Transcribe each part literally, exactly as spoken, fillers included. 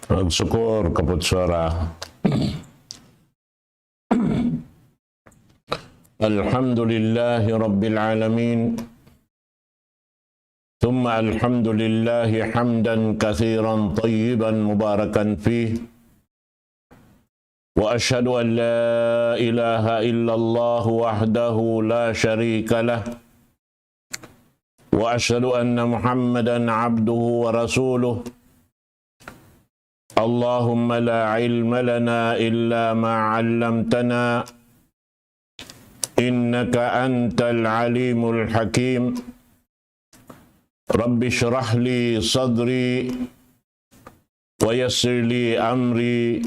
Magsukul, kaput suwara. الحمد لله رب العالمين. ثم الحمد لله حمدا كثيرا طيبا مباركا فيه. وأشهد أن لا إله إلا الله وحده لا شريك له. وأشهد أن محمدا عبده ورسوله. اللهم لا علم لنا إلا ما علمتنا إنك أنت العليم الحكيم. رب اشرح لي صدري ويسر لي أمري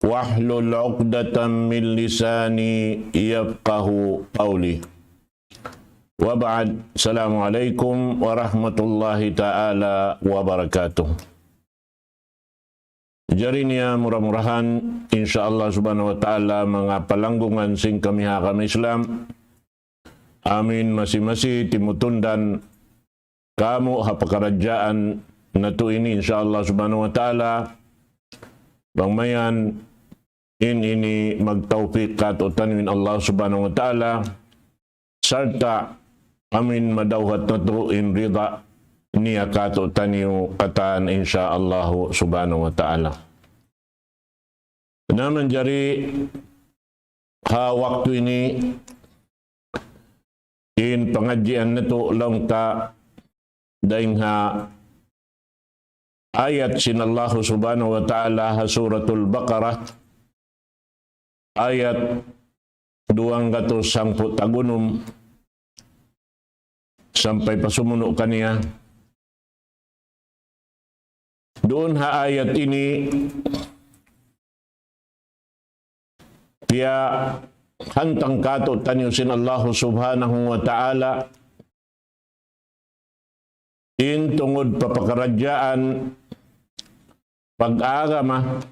واحلل عقدة من لساني يفقه قولي. وبعد، السلام عليكم ورحمة الله تعالى وبركاته. Jari niya mura-murahan, insya Allah subhanahu wa ta'ala, manga palanggungan sin kami ha agama Islam. Amin, masi-masi timutundan kamu ha pakaradjaan natu' ini, insya Allah subhanahu wa ta'ala. Bang mayan in ini magtawfik katu'taniyu in Allah subhanahu wa ta'ala. Sarta' amin madawhat natu' in rida niya katu'taniyu katan, insya Allah subhanahu wa ta'ala. Na manjari ha waktu ini in pangadjian natu' laung ta dayn ha ayat sin Allah subhanahu wa ta'ala ha Suratul Baqarah, ayat duwanggatus hangpu' tagunum sampay pa sumunu' kaniya. Duun ha ayat ini, piyahantang katu'taniyu sin Allah subhanahu wa ta'ala in tungud pa pakaradjaan pag-agama,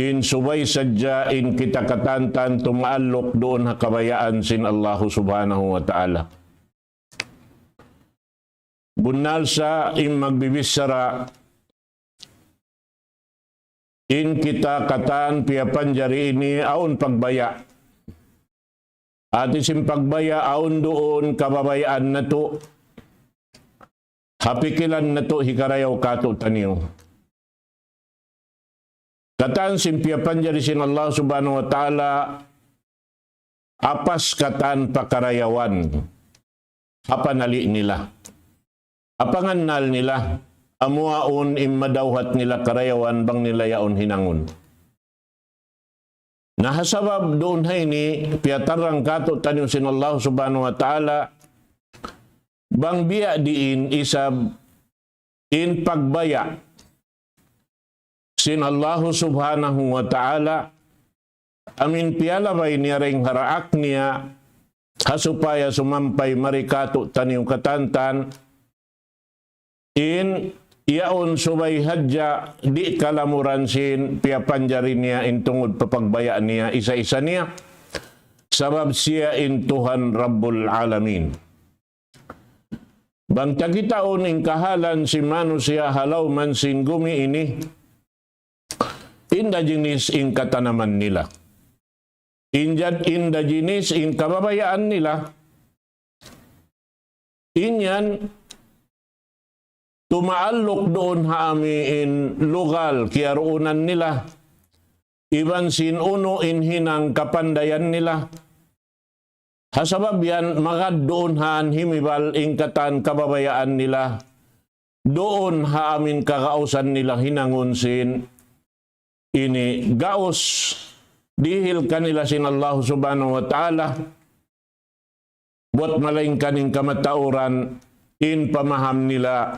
in subay sadja in kita katantan tumaalluk duun ha kabayaan sin Allah subhanahu wa ta'ala. Bunnal sa in magbibichara, in kita katan piyapanjari ini awn pagbaya'. Hati sin pagbaya' awn duun kababayaan natu', ha pikilan natu' hikarayaw katu'taniyu. Katan sin piyapanjari sin Allah subhanahu wa ta'ala, apas katan pakarayawan ha panali' nila, ha pangannal nila, amu yaun in madawhat nila karayawan bang nila yaun hinangun. Na ha sabab duun ha ini, piyatarang katu'taniyu sin Allah subhanahu wa ta'ala, bang biya' diin isab in pagbaya' sin Allah subhanahu wa ta'ala, amin piyalabay niya dayn ha daak niya, ha supaya sumampay mari katu'taniyu katantan, in yaun subay hadja di' kalamuran sin piyapanjari niya in tungud pa pagbaya' niya isa-isa niya. Sabab siya in Tuhan Rabbul Alamin. Bang ta kitaun in kahalan sin manusiya' ha lawm sin gumi ini, inda jinis in katanaman nila. Injad inda jinis in kababayaan nila. In yan, tumaalluk duun ha amu in lugal kiyaruunan nila. Iban sin unu in hinang kapandayan nila. Ha sabab yan, magad duun ha himibal in katan kababayaan nila. Duun ha amu in kagausan nila hinangun sin ini gaus dihil kanila sin Allah subhanahu wa ta'ala. Buwat malaingkan in kamatauran, in pamaham nila,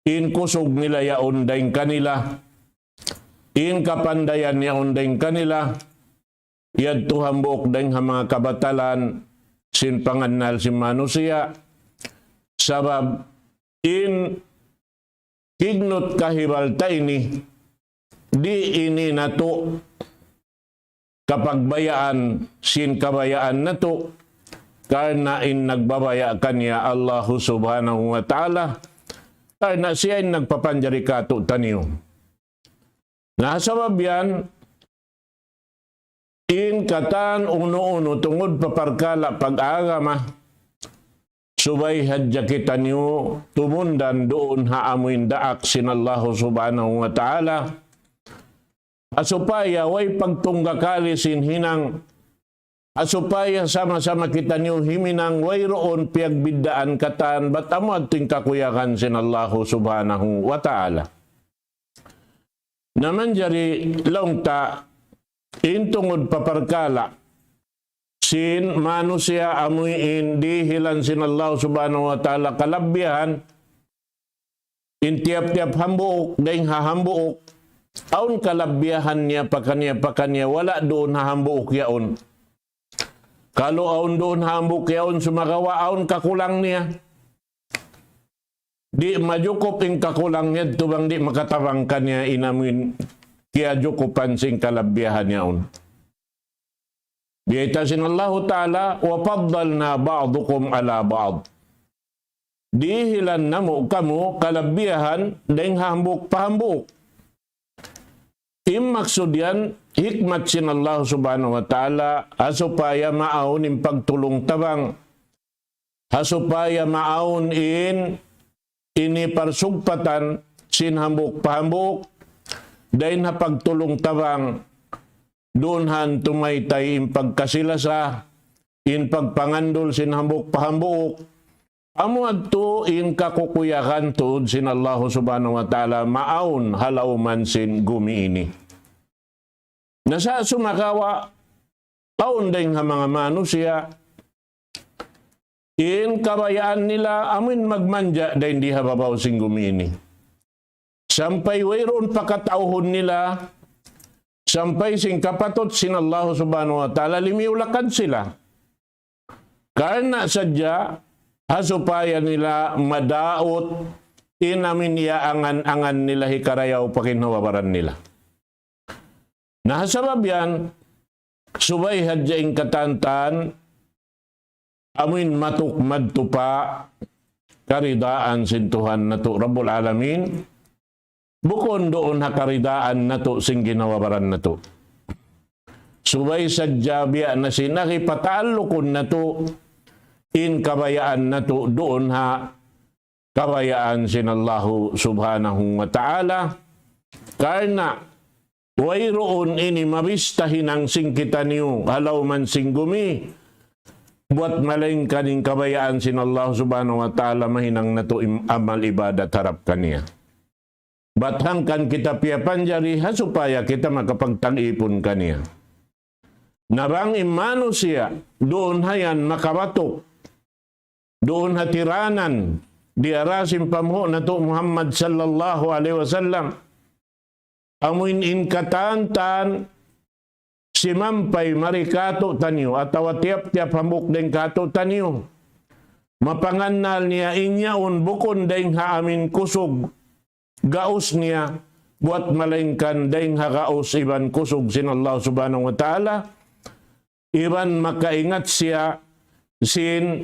in kusug nila yaun dayn kanila, in kapandayan yaun dayn kanila, yadtu hambuuk dayn ha manga kabatalan sin pangannal sin manusiya'. Sabab in kignut kahibal ta ini, di' ini natu' kapagbayaan sin kabayaan natu', karna' in nagbabaya' kaniya Allahu subhanahu wa ta'ala, karna' siya in nagpapanjari kātu'niyu. Na sabab yan, in katan unu-unu tungud pa parkala' pag-agama, subay hadja kitaniyu tumundan duun ha amuin daak sin Allahu Subhanahu wa Ta'ala, ha supaya way pagtunggakali sin hinang, ha supaya sama-sama kitaniyu himinang wayruun piyagbiddaan katan, bat amu yadtu in kakuyagan sin Allahu Subhanahu wa Ta'ala. Na manjari laung ta in tungud pa parkala' sin manusiya' amuin dihilan sin Allahu Subhanahu wa Ta'ala kalabbihan, in tiyap-tiyap hambuuk, dayng ha hambuuk, awn kalabbihan niya pakaniya-pakaniya, wala' duun ha hambuuk yaun. Kalu awn duun ha hambuuk yaun, sumagawa' awn kakulang niya. Di' majukup in kakulang niya, tubang di' makatabang kaniya in amuin kiyajukupan sin kalabbihan yaun. Biyayta' sin Allahu Ta'ala, وفضلنا بعضكم على بعض. Dihilan namu' kamu kalabbihan dayng ha hambuuk pa hambuuk. In maksud yan, hikmat sin Allah Subhanahu wa Ta'ala, ha supaya maawn in pagtulung-tabang, ha supaya maawn in ini parsugpatan sin hambuuk pa hambuuk, dayn ha pagtulung-tabang, duun han tumaytay in pagkasi-lasa, in pagpangandul sin hambuuk pa hambuuk. Amu yadtu in kakukuyagan tuud sin Allahu Subhanahu wa Ta'ala maawn ha lawm sin gumi ini. Na sa' sumagawa', awn dayn ha manga manusiya', in kabayaan nila amuin magmanja' dayn di ha babaw sin gumi ini. Sampay wayruun pakatauhun nila, sampay sin kapatut sin Allahu Subhanahu wa Ta'ala limiyu lakad sila. Karna' sadja, ha supaya nila madaut in amuin iyaangan-angan nila hikarayaw pa ginhawa-baran nila. Na ha sabab yan, subay hadja in katantan, amuin matuk madtu pa karidaan sin Tuhan natu' Rabbul Alamin, bukun duun ha karidaan natu' sin ginhawa-baran natu'. Subay sadja biya' na sin agi pataallukun natu' in kabayaan natu' duun ha kabayaan sin Allahu Subhanahu wa Ta'ala. Karna' wayruun ini mabista hinang sin kitaniyu ha lawm sin gumi, buwat malaingkan in kabayaan sin Allah Subhanahu wa Ta'ala mahinang natu' im-, amal ibadat harap kaniya. Bat hangkan kita piyapanjari ha supaya kita makapagtag-ipun kaniya. Na bang in manusiya' duun ha yan makabatuk, duun ha tiranan, diyara sin panghu' natu' Muhammad sallallahu alayhi wasallam. Amuin in katantan simampay mari kātu'niyu, atawa tiyap-tiyap hambuuk dayn kātu'niyu. Mapangannal niya in yaun bukun dayn ha amuin kusug gaus niya, buwat malaingkan dayn ha gaus iban kusug sin Allah Subhanahu wa Ta'ala, iban makaingat siya sin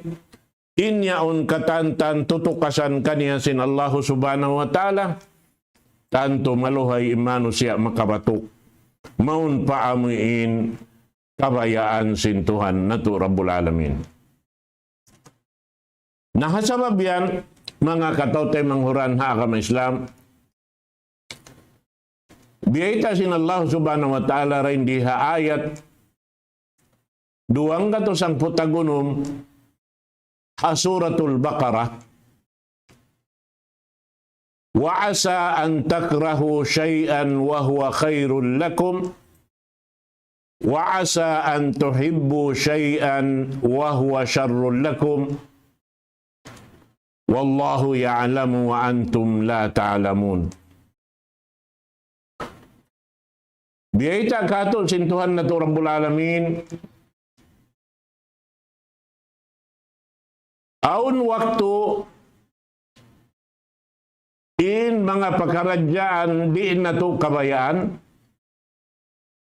in yaun katantan tutukasan kaniya sin Allahu Subhanahu wa Ta'ala, tantu maluhay in manusiya' makabatuk. Mawn pa amuin kabayaan sin Tuhan natu' Rabbul Alamin. Na ha sabab yan, manga kataymanghuran ha agama Islam, biyayta' sin Allah Subhanahu wa Ta'ala dayn di ha ayat duwanggatus hangpu' tag-unum ha Suratul Baqarah, وعسى أن تكرهوا شيئا وهو خير لكم، وعسى أن تحبوا شيئا وهو شر لكم، والله يعلم وأنتم لا تعلمون. Biyayta' kātu' sin Tuhan natu' Rabbul Alamin, awn waktu in manga pakaradjaan di' natu' kabayaan,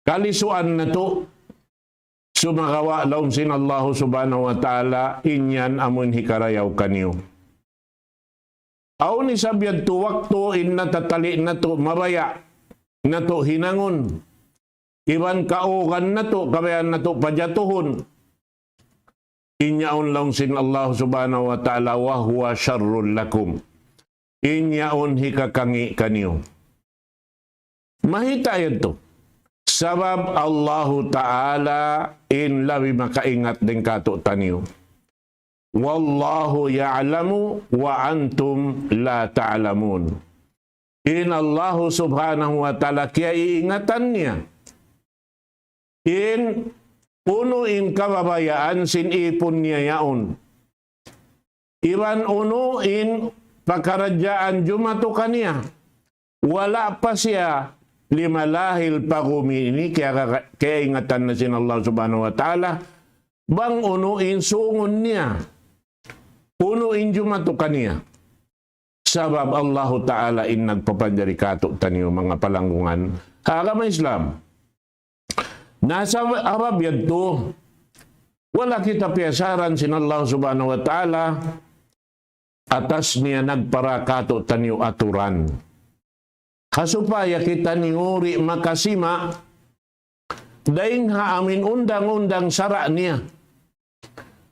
kalisuan natu', sumagawa' laung sin Allahu Subhanahu wa Ta'ala, in yan amuin hikarayaw kaniyu. Awn isab yadtu waktu in natatali' natu' mabaya' natu' hinangun. Iban kaugan natu', kabayaan natu' pajatuhun. In yaun laung sin Allah Subhanahu wa Ta'ala, وهو شر لكم. In yaun hikakangi' kaniyu. Mahita' yadtu. Sabab Allahu Ta'ala in labi makaingat dayn kātu'niyu. والله يعلم وأنتم لا تعلمون. In Allahu Subhanahu wa Ta'ala kiyaiingatan niya. In unu in kababayaan sin ipun niya yaun. Iban unu in pakaradjaan jumatu kaniya. Wala' pa siya limalahil pa gumi ini, kaya, kaya ingatan na sin Allah Subhanahu wa Ta'ala, bang unu in sungun niya, unu in jumatu kaniya. Sabab Allahu Ta'ala in nagpapanjari kātu'niyu manga palanggungan ha agama Islam. Na sabab yadtu, wala' kita piyasaran sin Allah Subhanahu wa Ta'ala, atas niya nagpara kātu'niyu aturan. Ha supaya kitaniyu di' makasima' dayn ha amin undang-undang sara' niya.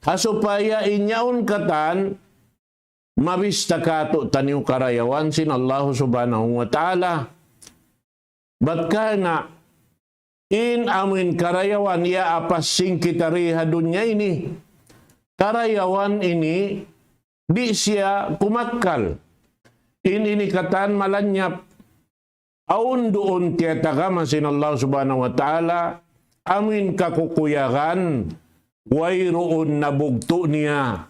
Ha supaya in yaun katan mabista kātu'niyu karayawan sin Allah Subhanahu wa Ta'ala. Bat karna' in amin karayawan iyaapas sin kita di ha dunya ini. Karayawan ini di' siya kumakkal. In ini katan malanyap. Awn duun tiyatagama sin Allah Subhanahu wa Ta'ala, amin kakukuyagan, wayruun nabugtu' niya,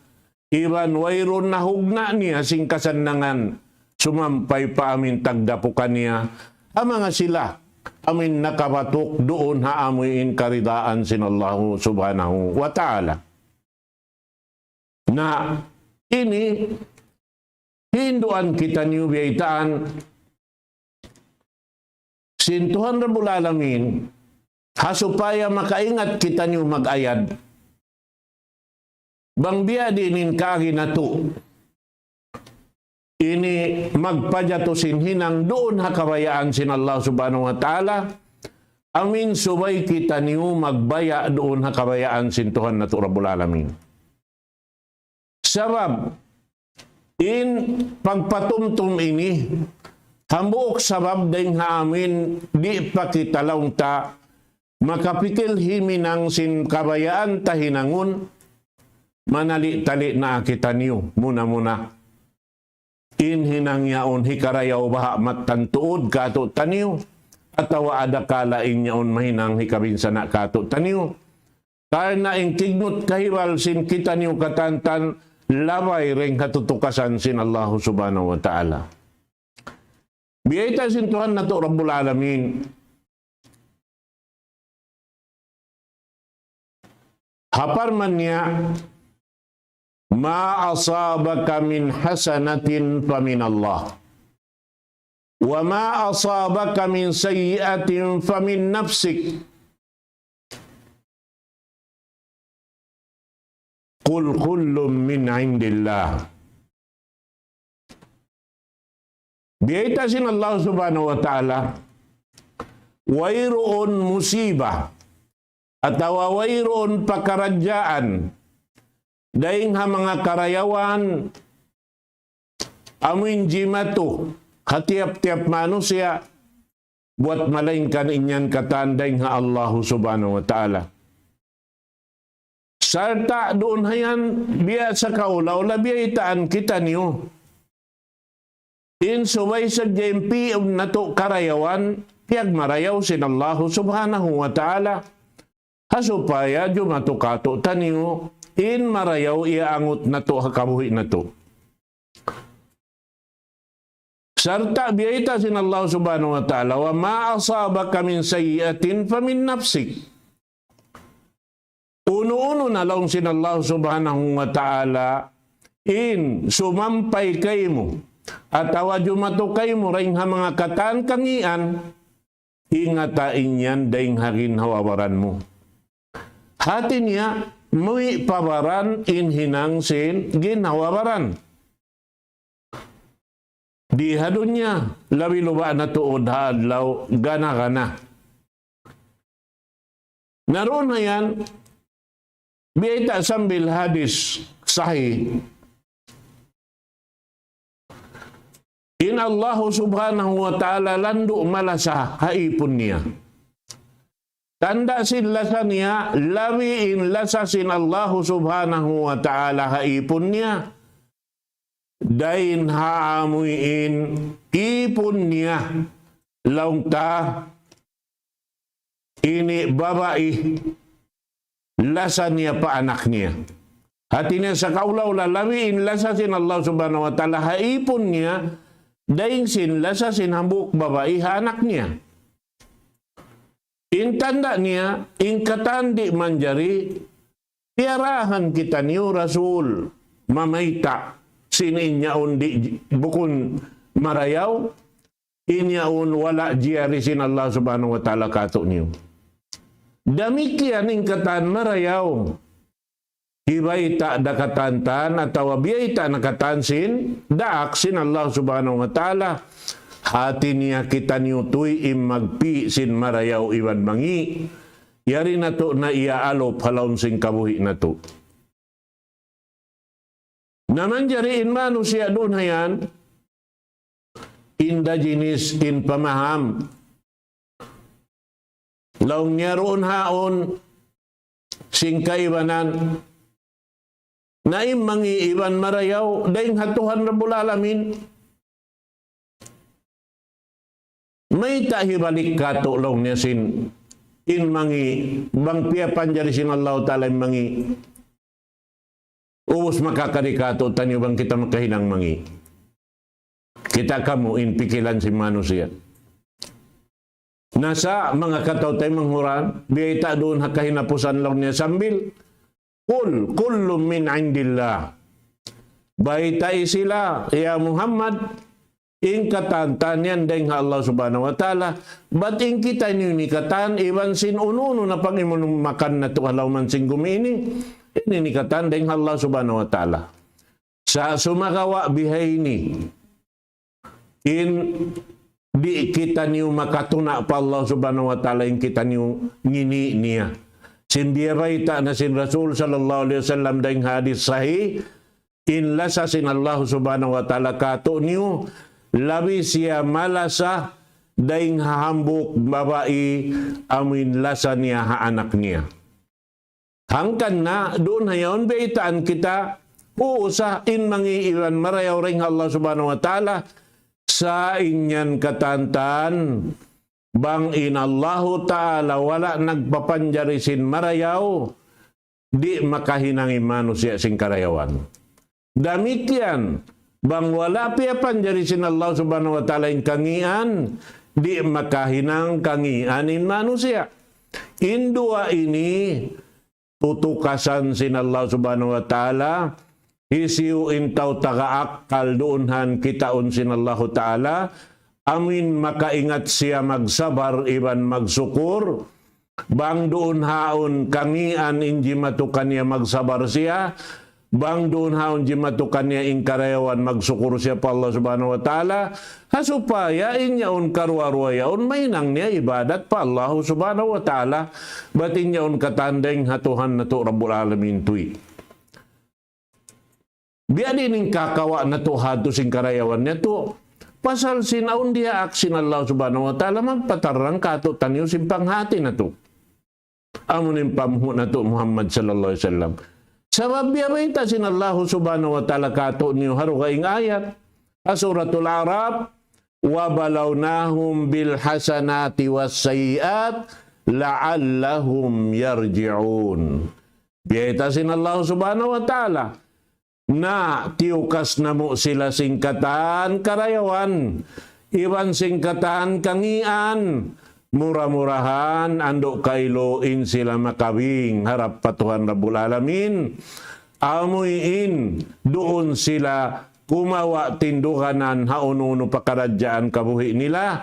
iban wayruun nahugna' niya sin kasannangan, sumampay pa amin tagdapu kaniya, ha manga sila, amin nakabatuk duun ha amuin karidaan sin Allah Subhanahu wa Ta'ala. Na ini hinduan kitaniyu biyaytaan sin Tuhan Rabbul Alamin, ha supaya makaingat kitaniyu mag-ayad. Bang biya' diin in kaagi natu'. Ini magpajatu sin hinang duun ha kabayaan sin Allah Subhanahu wa Ta'ala. Amin subay kitaniyu magbaya' duun ha kabayaan sin Tuhan natu' Rabbul Alamin. Sabab, in pagpatumtum ini, hambuuk sabab dayn ha amin di' pa kita laung ta makapikil himinang sin kabayaan ta hinangun, manali-tali na kitaniyu, muna-muna. In hinang yaun hikarayaw baha' mattan tuud kātu'niyu, atawa adakala in yaun mahinang hikabinsana' kātu'niyu. Karna' in kignut kahibal sin kitaniyu katantan labay dayn ha tutukasan sin Allahu Subhanahu wa Ta'ala. Biyayta' sin Tuhan natu' Rabbul Alamin. Ha parman niya, ما أصابك من حسنة فمن الله، وما أصابك من سيئة فمن نفسك، قل كل من عند الله. Biyayta' sin Allah Subhanahu wa Ta'ala, wayruun musiba, atawa wayruun pakaradjaan, dayn ha manga karayawan, amuin jimatu, ha tiyap-tiyap manusiya', buwat malaingkan in yan katan dayn ha Allahu Subhanahu wa Ta'ala. Sarta' duun ha yan, biya' sa kaula-ula biyaytaan kitaniyu. In subay sadja in pi'un natu' karayawan, piyagmarayaw sin Allahu Subhanahu wa Ta'ala. Ha supaya jumatu kātu'niyu, in marayaw iyaangut natu' ha kabuhi' natu'. Sarta' biyayta' sin Allah Subhanahu wa Ta'ala, وما أصابك من سيئة فمن نفسك. Unu-unu na laung sin Allah Subhanahu wa Ta'ala, in sumampay kaymu, atawa jumatu kaymu, dayn ha manga katan kangīan, ingata in yan dayn ha ginhawa-baran mu. Hati niya, muwi' pa baran in hinang sin ginhawa-baran. di ha dunya, labi-labi na tuud ha adlaw gana-gana. Na duun na yan, biyayta' sambil hadis sahih. In Allahu Subhanahu wa Ta'ala landu' malasa ha ipun niya. Tanda' sin lasa niya, labi in lasa sin Allahu Subhanahu wa Ta'ala ha ipun niya. Dayn ha amuin ipun niya, laung ta, ini babai, lasa niya pa anak niya. Hati niya sa kaula-ula labi in lasa sin Allah Subhanahu wa Ta'ala ha ipun niya, dayn sin lasa sin hambuuk babai ha anak niya. In tanda' niya, in katan di' manjari, piyarahan kitaniyu Rasul, mamayta', sin in yaun di', bukun marayaw, in yaun wala' jiyari sin Allah Subhanahu wa Ta'ala kātu'niyu. Damikkiyan in katan marayaw. Hibayta' da katan-katan atawa biyayta' na katan sin daak sin Allah Subhanahu wa Ta'ala. Hati niya kitaniyu tuy in magpi' sin marayaw iban mangi'. Yari natu' na iyaalup ha lawm sin kabuhi' natu'. Na manjari in manusiya' duun ha yan, inda jinis in pamaham. Laung niya duun haun sin kaibanan. Na in mangi' iban marayaw, dayn ha Tuhan Rabbul Alamin. Mayta' hibalik kātu' laung niya sin in mangi', bang piyapanjari sin Allah Ta'ala in mangi'. Ubus makakari kātu'niyu bang kita makahinang mangi'. Kita' kamu in pikilan sin manusiya'. Na sa' manga kataw-taymanghuran, biyayta' duun ha kahinapusan laung niya sambil, قل كل من عند الله. Baytai sila, ya Muhammad, in katan-katan yan dayn ha Allah Subhanahu wa Ta'ala, bat in kitaniyu ini katan, iban sin unu-unu na pag-imunumakan natu' ha lawm sin gumi ini, ini ini katan dayn ha Allah Subhanahu wa Ta'ala. Sa' sumagawa' bihaini, in di' kitaniyu makatuna' pa Allah Subhanahu wa Ta'ala in kitaniyu ngini' niya. Sin biyabayta' na sin Rasul sallallahu alayhi wasallam dayn ha hadis sahih, in lasa sin Allah Subhanahu wa Ta'ala kātu'niyu, labi siya malasa dayn ha hambuuk babai amuin lasa niya ha anak niya. Hangkan na, duun ha yaun baytaan kita, uu sa in mangi' iban marayaw dayn ha Allah Subhanahu wa Ta'ala, sa' in yan katan-katan, bang in Allahu Ta'ala wala' nagpapanjari sin marayaw, di' makahinang in manusiya' sin karayawan. Damikkiyan, bang wala' piyapanjari sin Allah Subhanahu wa Ta'ala in kangian, di' makahinang kangian in manusiya'. In duwa ini, tutukasan sin Allah Subhanahu wa Ta'ala, hisiyu in tau taga akkal duun ha kitaun sin Allahu Ta'ala, amuin makaingat siya magsabar iban magsukur, bang duun haun kangian in jimatu kaniya magsabar siya, bang duun haun jimatu kaniya in karayawan magsukur siya pa Allah Subhanahu wa Ta'ala, ha supaya in yaun karuwa-ruwa yaun mahinang niya ibadat pa Allah Subhanahu wa Ta'ala, bat in yaun katan dayn ha Tuhan natu' Rabbul Alamin tuwi. Biya' diin in kakawa' natu' hadtu sin karayawan natu'. Pasal sin awn diyaak sin Allah Subhanahu wa Ta'ala magpatarrang kātu'niyu sin panghāti natu'. Amu in panghu' natu' Muhammad sallallahu alayhi wasallam. Sabab biya' bayta' sin Allah Subhanahu wa Ta'ala kātu'niyu ha dugaing ayat. Ha Suratul A'raf, وبلوناهم بالحسنات والسيئات لعلهم يرجعون. Biyayta' sin Allah Subhanahu wa Ta'ala. Na tiyukas namu' sila sin katan karayawan, iban sin katan kangian, mura-murahan andu' kailu in sila makabing harap pa Tuhan Rabbul Alamin. Amuin duun sila kumawa' tinduganan ha unu-unu pakaradjaan kabuhi' nila,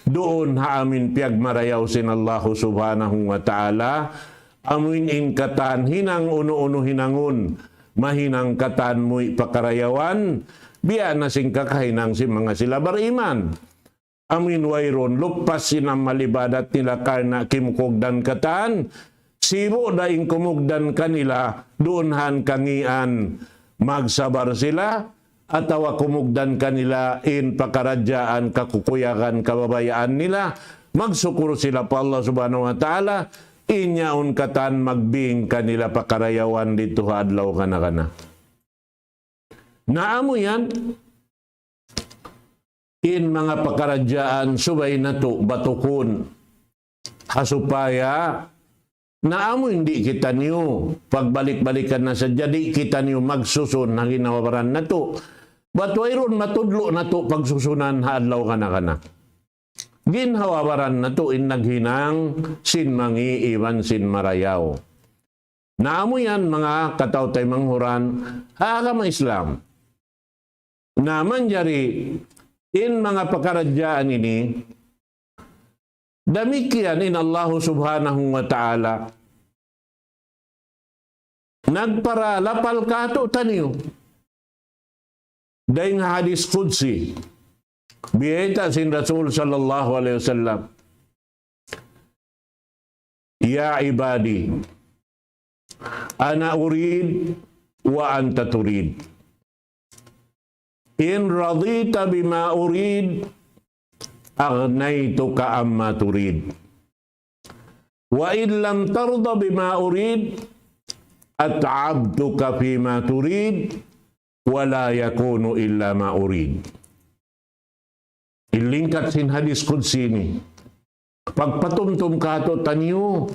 duun ha amuin piyagmarayaw sin Allahu Subhanahu wa Ta'ala, amuin in katan hinang unu-unu hinangun, mahinang katan muwi' pakarayawan, Biya' na sin kakahinang sin manga sila bariman. Amuin wayruun luppas sin amal ibadat nila karna' kimugdan katan, sibu' da in kumugdan kanila, duun ha kangīan magsabar sila, atawa kumugdan kanila in pakaradjaan kakukuyagan kababayaan nila, magsukul sila pa Allah Subhanahu wa Ta'ala, in yaun katan magbing kanila pakarayawan didtu ha adlaw kana-kana. Na amu yan, in manga pakaradjaan subay natu' batukun. Ha supaya, na amu in di' kitaniyu, pagbalik-balikan na sadja di' kitaniyu magsusun ha ginhawa-baran natu'. Bat wayruun matudlu' natu' pagsusunan ha adlaw kana-kana. Ginhawa-baran natu' in naghinang sin mangī' iban sin marayaw. Na amu yan manga kataw-taymanghuran ha agama Islam. Na manjari in manga pakaradjaan ini, damikkiyan in Allahu Subhanahu wa Ta'ala nagparalapal kātu'niyu. Dayn ha hadis qudsi, biyayta' sin Rasul sallallahu alayhi wasallam, يا عبادي أنا أريد وأنت تريد، إن رضيت بما أريد أغنيتك عما تريد، وإن لم ترض بما أريد أتعبتك فيما تريد ولا يكون إلا ما أريد. In lingkat sin hadis qudsi ini, pagpatumtum kātu'niyu,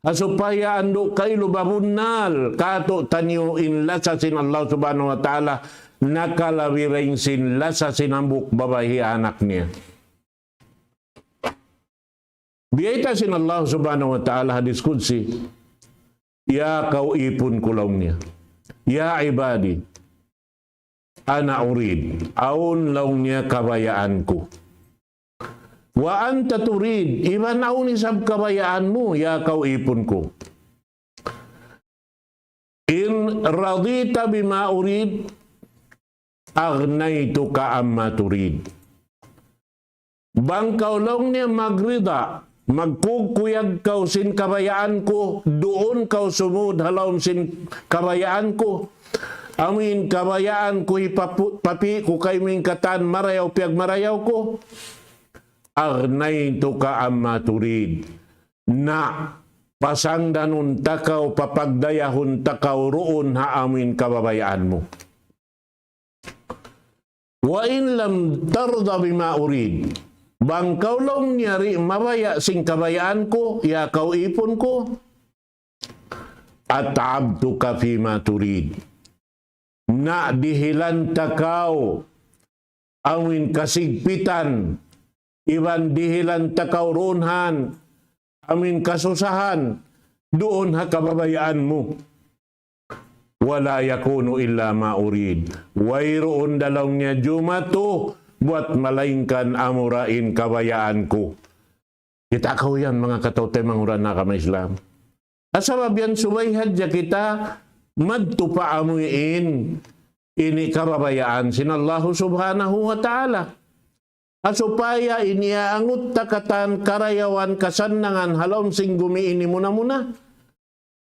ha supaya andu' kailu babunnal kātu'niyu in lasa sin Allah Subhanahu wa Ta'ala, nakalabi dayn sin lasa sin hambuuk babai anak niya. Biyayta' sin Allah Subhanahu wa Ta'ala hadis qudsi, "Ya kaw īpun ku," laung niya. "Ya ibadi, ana urid, awn," laung niya, "kabayaan ku. Wa anta turid, iban awn isab kabayaan mu, ya kaw īpun ku. In radita bima urid, aghnaytuka amma turid." Bang kaw, laung niya, magrida, magkukuyag kaw sin kabayaan ku, duun kaw sumud ha lawm sin kabayaan ku. Amuin kabayaan ku hipapu-, papi' ku kaymu in katan marayaw piyagmarayaw ku. Aghnaytuka amma turid. Na pasangdanun ta kaw, papagdayahun ta kaw duun ha amuin kabayaan mu. Wa in lam tarda bima urid. Bang kaw, laung niya, di' mabaya' sin kabayaan ku, ya kaw īpun ku, at'abtuka fima turid. Na dihilan ta kaw amuin kasigpitan, iban dihilan ta kaw duun ha amuin kasusahan, duun ha kabayaan mu. Wala yakunu illa ma urid. Wayruun da, laung niya, jumatu buat malaingkan amura in kabayaan ku. Kita' kaw yan, manga kataw-taymanghuran ha agama Islam. Sabab yan subay hadja kita madtu pa amuin ini kabayaan sin Allahu Subhanahu wa Ta'ala. Ha supaya ini iyaangut ta katan karayawan kasannangan ha lawm sin gumi ini muna-muna.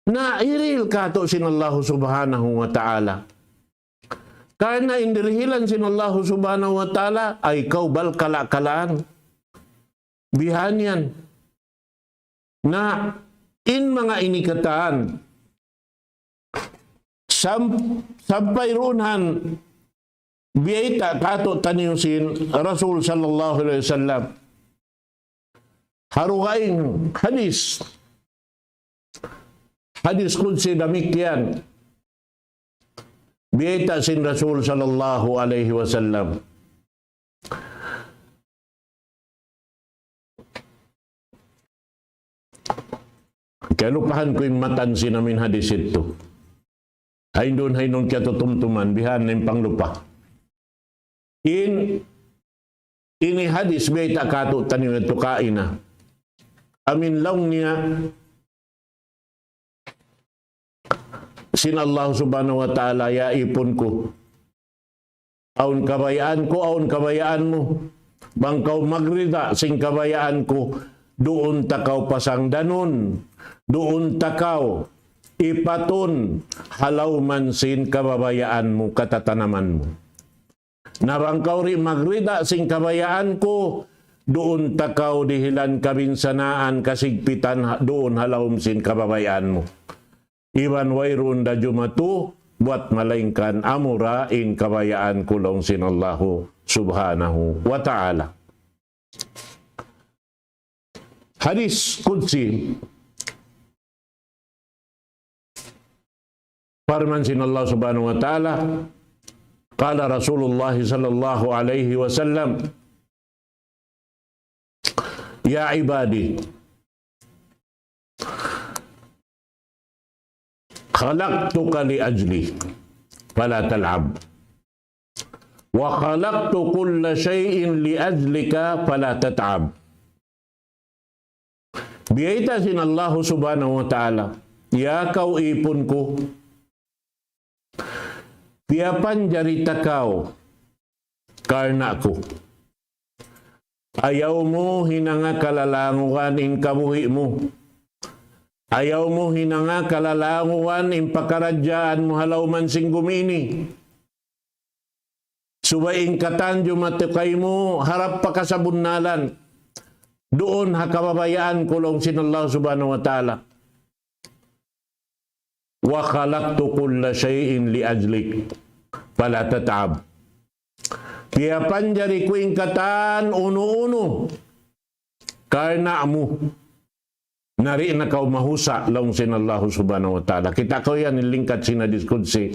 Na hirihil katu' sin Allahu Subhanahu wa Ta'ala. Karna' in dirihilan sin Allahu Subhanahu wa Ta'ala, ay kaw bal kala-kalaan. Bihan yan. Na in manga ini katan, sam-, sampay duun ha biyayta' katu'niyu sin Rasul sallallahu alayhi wasallam. Ha dugaing hadis. Hadis qudsi damikkiyan. Biyayta' sin Rasul sallallahu alayhi wasallam. Kalupahan ku in matan sin amuin hadis yadtu. Haynun, haynun kiyatutumtuman, bihan na in panglupa. In, ini hadis biyayta' katu'niyu yadtu kaina. Amuin laung niya sin Allah Subhanahu wa Ta'ala, ya īpun ku, awn kabayaan ku, awn kabayaan mu. Bang kaw magrida sin kabayaan ku, duun ta kaw pasangdanun, duun ta kaw ipatun ha lawm sin kababayaan mu, katatanaman mu. Na bang kaw di' magrida sin kabayaan ku, duun ta kaw dihilan kabinsanaan, kasigpitan ha-, duun ha lawm sin kababayaan mu. Iban wayruun da jumatu buwat malaingkan amura in kabayaan ku laung sin Allahu Subhanahu wa Ta'ala. Hadis Qudsi, parman sin Allah Subhanahu wa Ta'ala, قال رسول الله صلى الله عليه وسلم: يا عبادي، خلقتك لأجلي فلا تلعب، وخلقت كل شيء لأجلك فلا تتعب. Biyayta' sin Allahu Subhanahu wa Ta'ala, "Ya kaw īpun ku, piyapanjari ta kaw karna' ku. Ayaw mu hinanga kalalangugan in kabuhi' mu. Ayaw mu hinanga kalalangugan in pakaradjaan mu ha lawm sin gumi ini. Subay in katan jumatu kaymu harap pa kasabunnalan. Duun ha kababayaan ku," laung sin Allah Subhanahu wa Ta'ala. "وخلقت كل شيء لأجلك فلا تتعب." Piyapanjari ku in katan unu-unu karna' mu. Na di' na kaw mahusa', laung sin Allahu Subhanahu wa Ta'ala. Kita' kaw yan, in lingkat sin hadis Qudsi.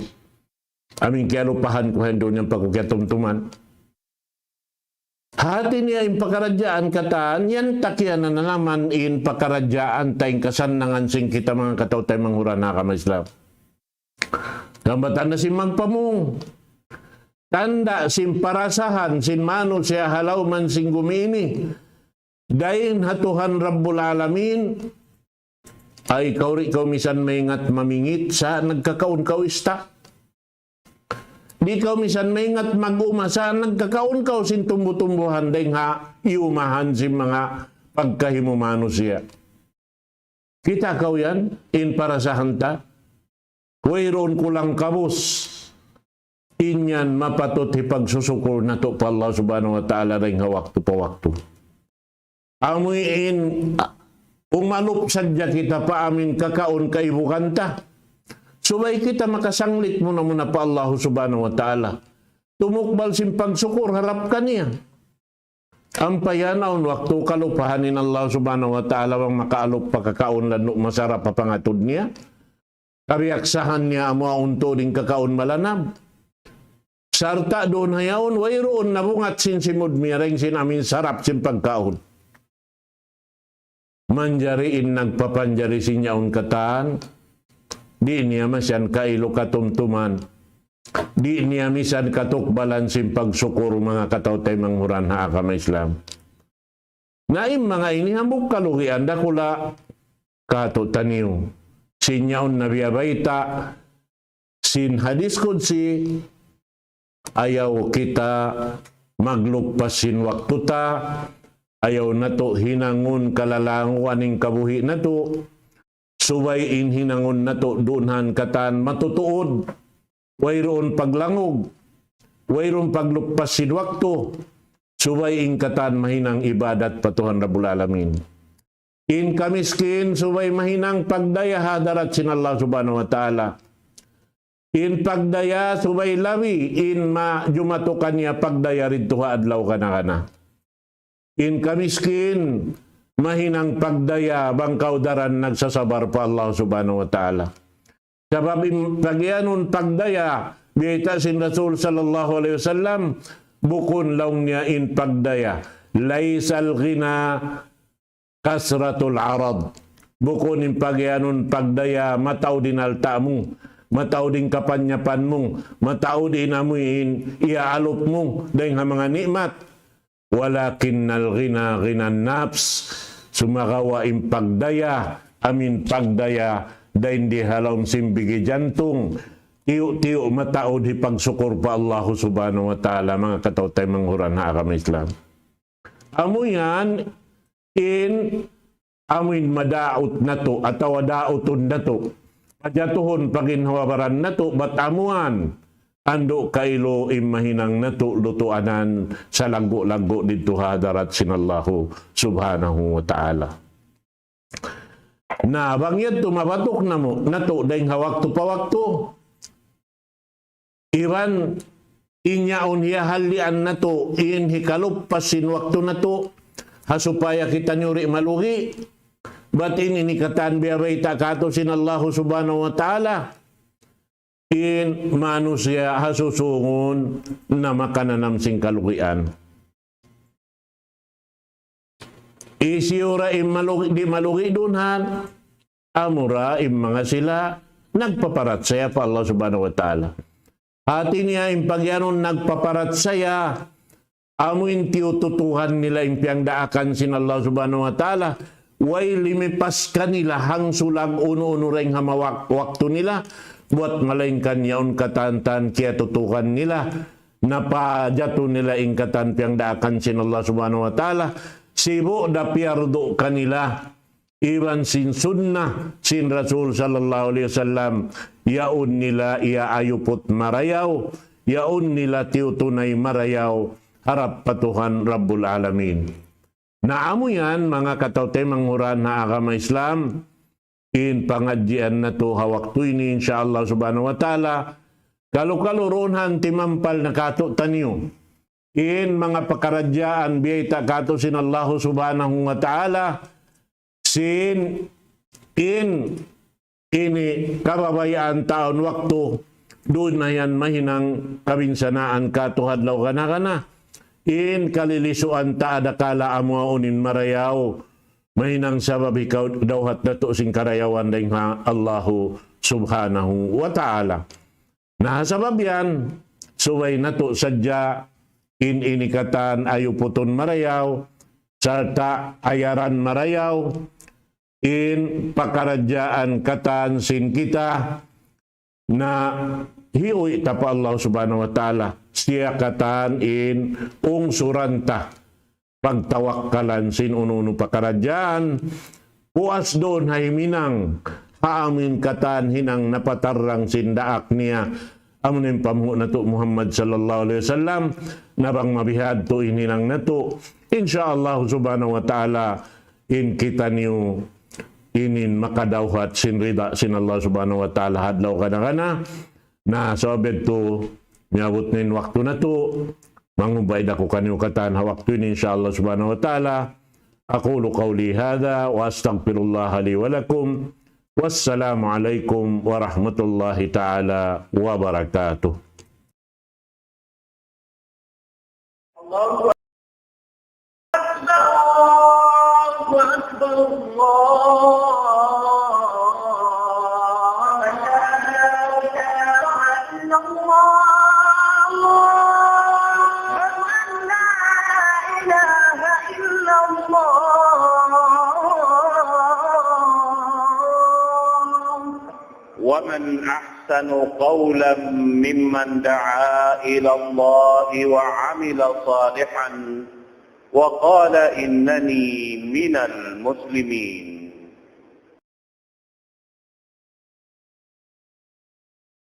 Amu in kiyalupahan ku ha dunya pagka kiyatumtuman. Hati niya in pakaradjaan katan, yan ta kiyanananaman in pakaradjaan ta, in kasannangan sin kita manga kataw-taymanghuran ha agama Islam. Hambatan na sin magpamung. Tanda' sin parasahan sin manusiya' ha lawm sin gumi ini. Dayn ha Tuhan Rabbul Alamin, ay kaw di' kaw misan maingat mamingit sa' nagkakaun kaw ista'. Di' kaw misan maingat mag-uma sa' nagkakaun kaw sin tumbu-tumbuhan dayn ha iyumahan sin manga pagkahi mu manusiya'. Kita' kaw yan, in parasahan ta. Wayruun kulang-kabus. In yan mapatut hipagsusukur natu' pa Allah Subhanahu wa Ta'ala dayn ha waktu pa waktu. Amu in, ah, umalup sadja kita pa amu in kakaun kaibugan ta. Subay kita makasanglit muna-muna pa Allah Subhanahu wa Ta'ala. Tumukbal sin pagsukur harap kaniya. Ampa yan awn waktu kalupahan in Allah Subhanahu wa Ta'ala bang makaalup pa kakaun landu' masarap pa pangatud niya. Kabiyaksahan niya amu awn tuud in kakaun malanab. Sarta' duun ha yaun, wayruun nabungat sin simud niya dayn sin amu in sarap sin pagkaun. Manjari in nagpapanjari sin yaun katan, di' niya misan kailu katumtuman, di' niya misan katukbalan sin pagsukur manga kataw-taymanghuran ha agama Islam. Na in manga ini hambuuk kalugian dakula' katu'taniyu. Sin yaun nabiya bayta', sin hadis Qudsi, ayaw kita magluppas sin waktu ta, ayaw natu' hinangun kalalanguan in kabuhi' natu', subay in hinangun natu' duun ha katan matutuud, wayruun paglangug, wayruun pagluppas sin waktu, subay in katan mahinang ibadat pa Tuhan Rabbul Alamin. In kamiskin subay mahinang pagdaya ha hadarat sin Allah Subhanahu wa Ta'ala. In pagdaya subay labi in ma-, jumatu kaniya pagdaya didtu ha adlaw kana-kana. In kamiskin mahinang pagdaya bang kaw daran nagsasabar pa Allah Subhanahu wa Ta'ala. Sabab in pagiyanun pagdaya, biyayta' sin Rasul sallallahu alayhi wasallam, bukun laung niya in pagdaya. ليس الغنى كثرة العرض. Bukun in pagiyanun pagdaya mataud in alta' mu, mataud in kapanyapan mu, mataud in amu in iyaalup mu dayn ha manga ni'mat. ولكن الغنى غنى النفس. Sumagawa' in pagdaya, amu in pagdaya dayn di ha lawm sin bigi jantung, tiyu'-tiyu' mataud hipagsukur pa Allahu Subhanahu wa Ta'ala, manga kataw-taymanghuran ha agama Islam. Amu yan in amuin madaut natu' atawa dautun natu'. Pajatuhun pa ginhawa-baran natu', bat amuan andu' kailu in mahinang natu' lutuanan salaggu'-laggu' didtu ha hadarat sin Allahu Subhanahu wa Ta'ala. Na, bang yadtu mabatuk namu', natu' dayng ha waktu pa waktu. Iban in yaun hiyahallian natu', in hikaluppas sin waktu natu', ha supaya kitaniyu di' malugi', bat in ini katan biyabayta' katu' sin Allahu Subhanahu wa Ta'ala, in manusiya' ha susungun na makananam sin kalugian. Hisiyu ra in malugi', di' malugi' duun han, amura in manga sila nagpaparachaya pa Allah Subhanahu wa Ta'ala. Hati niya in pagiyanun nagpaparachaya, amu in tiyututuhan nila in piyangdaakan sin Allah Subhanahu wa Ta'ala, way limipas kanila hangsulag unu-unu dayng ha manga wak-, waktu nila, buwat malaingkan yaun katan-katan kiyatutuhan nila, napajatu nila in katan piyangdaakan sin Allah Subhanahu wa Ta'ala, sibu' da piyardu kanila, iban sin sunnah sin Rasul sallallahu alayhi wasallam, yaun nila iyaayuput marayaw, yaun nila tiyutunay marayaw, harap pa Tuhan Rabbul Alamin. Na amu yan, manga kataw-taymanghuran ha agama Islam, in pangadjian natu' ha waktu ini, insya Allah Subhanahu wa Ta'ala, kalu-kalu duun han timampal na katu'taniyu in manga pakaradjaan biyayta' katu' sin Allahu Subhanahu wa Ta'ala, sin in ini kababayaan ta awn waktu, duun na yan mahinang kabinsanaan katu' ha adlaw gana-gana. In kalilisuan ta adakala amu awn in marayaw, mahinang sabab hikadawhat natu' sin karayawan dayng ha Allahu Subhanahu wa Ta'ala. Na, ha sabab yan, subay natu' sadja in ini katan ayuputun marayaw, sarta' ayaran marayaw, in pakaradjaan katan sin kita, na hiuy ta pa Allah Subhanahu wa Ta'ala, siya katan in ungsuran ta, pagtawakkalan sin unu-unu pakaradjaan, puas duun ha himinang, ha amu in katan hinang napatarrang sin daak niya, amu in panghu' natu' Muhammad sallallahu alayhi wasallam, na bang mabihadtu in hinang natu', insya Allah Subhanahu wa Ta'ala, in kitaniyu ini in makadawhat sin rida sin Allah Subhanahu wa Ta'ala ha adlaw gana-gana. Na, sabab yadtu, miyabut na in waktu natu', mangubay da aku kaniyu katan ha waktu ini, insya Allah Subhanahu wa Ta'ala. أقول قولي هذا وأستغفر الله لي ولكم. والسلام عليكم ورحمة الله تعالى وبركاته. الله أكبر، الله أكبر، الله أكبر. لا إله إلا الله. أشهد أن لا إله إلا الله. ومن أحسن قولا ممن دعا إلى الله وعمل صالحا وقال إنني من المسلمين.